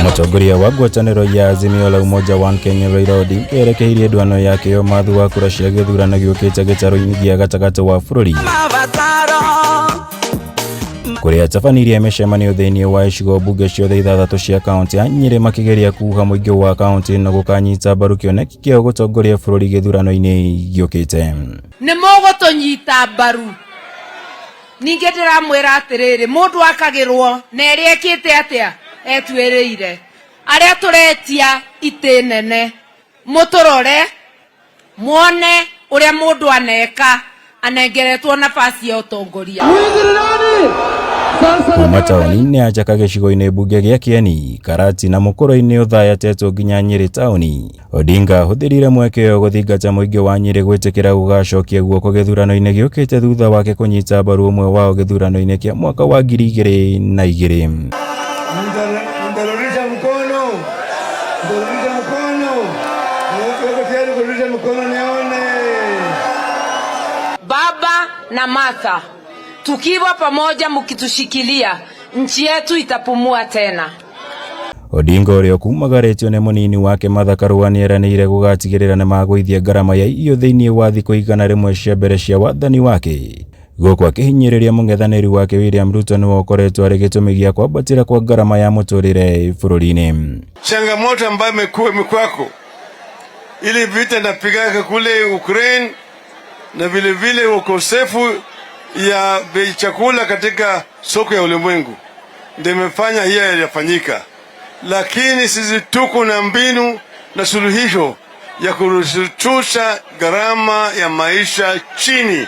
Mũtongoria wa ngwatanĩro ya Azimio la Umoja One Kenya Raila Odinga erekeirie ndwano yake ya ũmathu wa kura cia gĩthurano gĩũkĩte gĩtarũ-inĩ gĩa gatagatĩ wa bũrũri kũrĩa atabanirie mĩcemanio thĩinĩ wa icigo mbunge ciothe ithathatũ cia kaunti ya Nyĩrĩ makĩgeria kuha mũingĩ wa kaunti ĩno gũkanyita mbaru kĩoneki kĩao gũtongoria bũrũri gĩthurano-inĩ gĩũkĩte. Nĩ mũgũtũnyita mbaru. Ningĩ ndĩramwĩra atĩrĩrĩ, mũndũ akagĩrwo na ĩrĩa ĩkĩte atĩa etuĩrĩire. Arĩa tũretia itĩ nene mũtũrore muone ũrĩa mũndũ aneka anengeretwo nafasi ya ũtongoria. Kuma taũni-inĩ ya Njaka gĩcigo-inĩ mbunge gĩa Kĩeni, Karati na mũkũrũ-inĩ Othaya Tetũ nginya Nyĩrĩ taũni. Odinga ahũthĩrire mweke ũyũ gũthingata mũingĩ wa Nyĩrĩ gwĩtĩkĩra gũgacokia guoko gĩthurano-inĩ gĩũkĩte thutha wake kũnyita mbaru ũmwe wao gĩthurano-inĩ kĩa mwaka wa 2002. Mtarudisha mkono, mtarudisha mkono, wako tayari kurudisha mkono nione. Baba na Martha, tukiwa pamoja, mkitushikilia, nchi yetu itapumua tena. Odinga ũrĩa ũkumagarĩtio nĩ mũnini wake Martha Karua nĩeranĩire gũgatigĩrĩra nĩmagũithia ngarama ya irio thĩinĩ wa thikũ 100 cia mbere cia wathani wake. Gũkũ akĩhinyĩrĩria mũng'ethanĩri wake William Ruto nĩwe ũkoretwo arĩ gĩtũmi gĩa kwambatĩra kwa ngarama ya mũtũrĩre bũrũri-inĩ. Changamoto ambayo imekuwa imekwako ili vita inapigaka kule Ukraine na vile vile ukosefu ya bei chakula katika soko ya ulimwengu ndio imefanya hiyo yafanyika, lakini sisi tuko na mbinu na suluhisho ya kushusha gharama ya maisha chini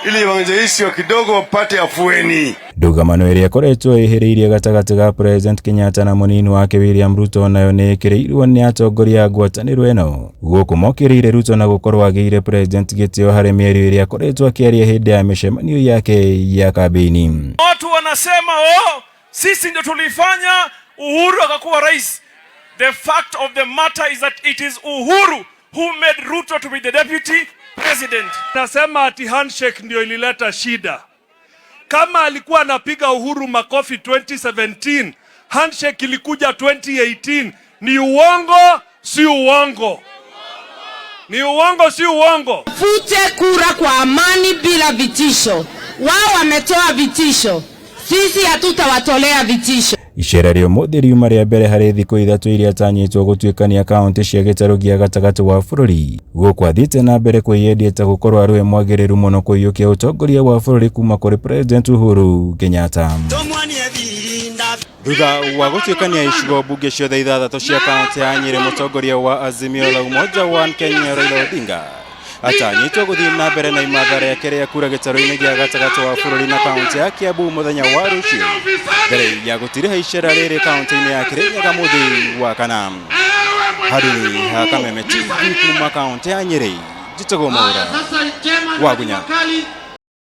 ili wananchi wa kidogo wapate afueni. Ndũgamano ĩrĩa ĩkoretwo ĩhĩrĩirie gatagatĩ ga President Kenyatta na mũnini wake William Ruto nayo nĩ ĩkĩrĩirwo nĩ atongoria a ngwatanĩro ĩno gũkũ mokĩrĩire Ruto na gũkorwo agĩire President gĩtĩo harĩ mĩario ĩrĩa akoretwo akĩaria hĩndĩ ya mĩcemanio yake ya kambĩini. Watu wanasema, "Oh, sisi ndio tulifanya Uhuru akakuwa rais." The fact of the matter is that it is Uhuru who made Ruto to be the deputy president. Nasema ati handshake ndio ilileta shida. Kama alikuwa anapiga Uhuru makofi 2017, handshake ilikuja 2018. Ni uongo, si uongo? Ni uongo, si uongo? Fute kura kwa amani bila vitisho. Wao wametoa vitisho, sisi hatutawatolea vitisho. Icera rĩa ũmũthĩ riuma rĩa mbere harĩ thikũ 3 iria atanyĩtwo gũtuĩkania kaunti cia gĩtarũ gĩa gatagatĩ wa bũrũri gũkũ athiĩte na mbere kwĩyendia ta gũkorwo arĩ we mwagĩrĩru mũno kũiyũkia ũtongoria wa bũrũri kuma kũrĩ President Uhuru Kenyatta. Thutha wa gũtuĩkania icigo mbunge ciothe ithathatũ cia kaunti ya Nyĩrĩ, mũtongoria wa Azimio la Umoja One Kenya Raila Odinga atanyĩtwo gũthiĩ na mbere na imatha rĩake rĩa kura gĩtarũ-inĩ gĩa gatagatĩ wa bũrũri na kaunti ya Kiambu mũthenya wa rũciũ mbere ya gũtiriha icera rĩrĩ kaunti-inĩ ya Kirinyaga mũthĩ wa kana. Haruni ha Kameme TV kuma kaunti ya Nyĩrĩ, njĩtagwo Mwaura Wagunya.